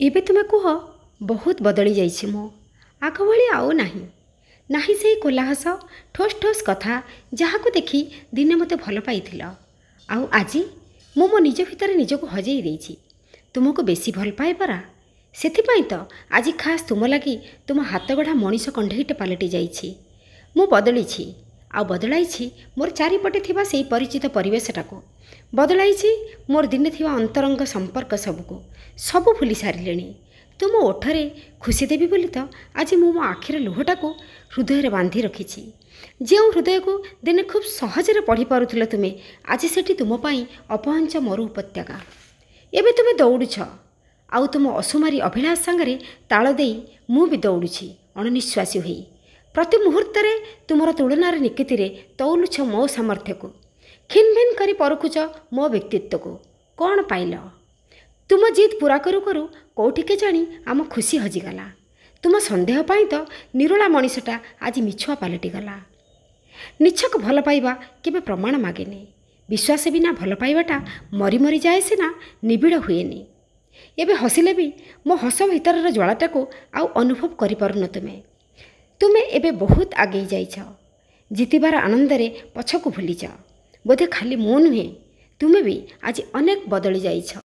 ଏବେ ତୁମେ କୁହ, ବହୁତ ବଦଳି ଯାଇଛି ମୁଁ, ଆଗ ଭଳି ଆଉ ନାହିଁ। ନାହିଁ ସେଇ କୋଲା ହସ, ଠୋସ୍ ଠୋସ୍ କଥା, ଯାହାକୁ ଦେଖି ଦିନେ ମୋତେ ଭଲ ପାଇଥିଲ। ଆଉ ଆଜି ମୁଁ ମୋ ନିଜ ଭିତରେ ନିଜକୁ ହଜେଇ ଦେଇଛି। ତୁମକୁ ବେଶୀ ଭଲ ପାଏ ପରା। ସେଥିପାଇଁ ତ ଆଜି ଖାସ୍ ତୁମ ଲାଗି ତୁମ ହାତଗଢ଼ା ମଣିଷ କଣ୍ଢେଇଟେ ପାଲଟି ଯାଇଛି। ମୁଁ ବଦଳିଛି, ଆଉ ବଦଳାଇଛି ମୋର ଚାରିପଟେ ଥିବା ସେଇ ପରିଚିତ ପରିବେଶଟାକୁ। ବଦଳାଇଛି ମୋର ଦିନେ ଥିବା ଅନ୍ତରଙ୍ଗ ସମ୍ପର୍କ ସବୁକୁ। ସବୁ ଭୁଲି ସାରିଲିଣି। ତୁମ ଓଠରେ ଖୁସି ଦେବି ବୋଲି ତ ଆଜି ମୁଁ ମୋ ଆଖିର ଲୁହଟାକୁ ହୃଦୟରେ ବାନ୍ଧି ରଖିଛି। ଯେଉଁ ହୃଦୟକୁ ଦିନେ ଖୁବ୍ ସହଜରେ ପଢ଼ିପାରୁଥିଲ ତୁମେ, ଆଜି ସେଠି ତୁମ ପାଇଁ ଅପହଞ୍ଚ ମରୁ ଉପତ୍ୟକା। ଏବେ ତୁମେ ଦୌଡ଼ୁଛ, ଆଉ ତୁମ ଅସୁମାରୀ ଅଭିଳାଷ ସାଙ୍ଗରେ ତାଳ ଦେଇ ମୁଁ ବି ଦୌଡ଼ୁଛି ଅଣନିଶ୍ୱାସୀ ହୋଇ। ପ୍ରତି ମୁହୂର୍ତ୍ତରେ ତୁମର ତୁଳନାର ନିକିତିରେ ତଉଲୁଛ ମୋ ସାମର୍ଥ୍ୟକୁ, ଖିନ୍ ଭିନ୍ କରି ପରଖୁଛ ମୋ ବ୍ୟକ୍ତିତ୍ୱକୁ। କ'ଣ ପାଇଲ? ତୁମ ଜିଦ୍ ପୂରା କରୁ କରୁ କେଉଁଠି କେଜାଣି ଆମ ଖୁସି ହଜିଗଲା। ତୁମ ସନ୍ଦେହ ପାଇଁ ତ ନିରୋଳା ମଣିଷଟା ଆଜି ମିଛୁଆ ପାଲଟିଗଲା। ନିଛକ ଭଲ ପାଇବା କେବେ ପ୍ରମାଣ ମାଗେନି। ବିଶ୍ୱାସ ବିନା ଭଲ ପାଇବାଟା ମରି ମରିଯାଏ ସିନା, ନିବିଡ଼ ହୁଏନି। ଏବେ ହସିଲେ ବି ମୋ ହସ ଭିତରର ଜ୍ୱାଳାଟାକୁ ଆଉ ଅନୁଭବ କରିପାରୁନ ତୁମେ। ତୁମେ ଏବେ ବହୁତ ଆଗେଇ ଯାଇଛ, ଜିତିବାର ଆନନ୍ଦରେ ପଛକୁ ଭୁଲିଛ। ବୋଧେ ଖାଲି ମୁଁ ନୁହେଁ, ତୁମେ ବି ଆଜି ଅନେକ ବଦଳି ଯାଇଛ।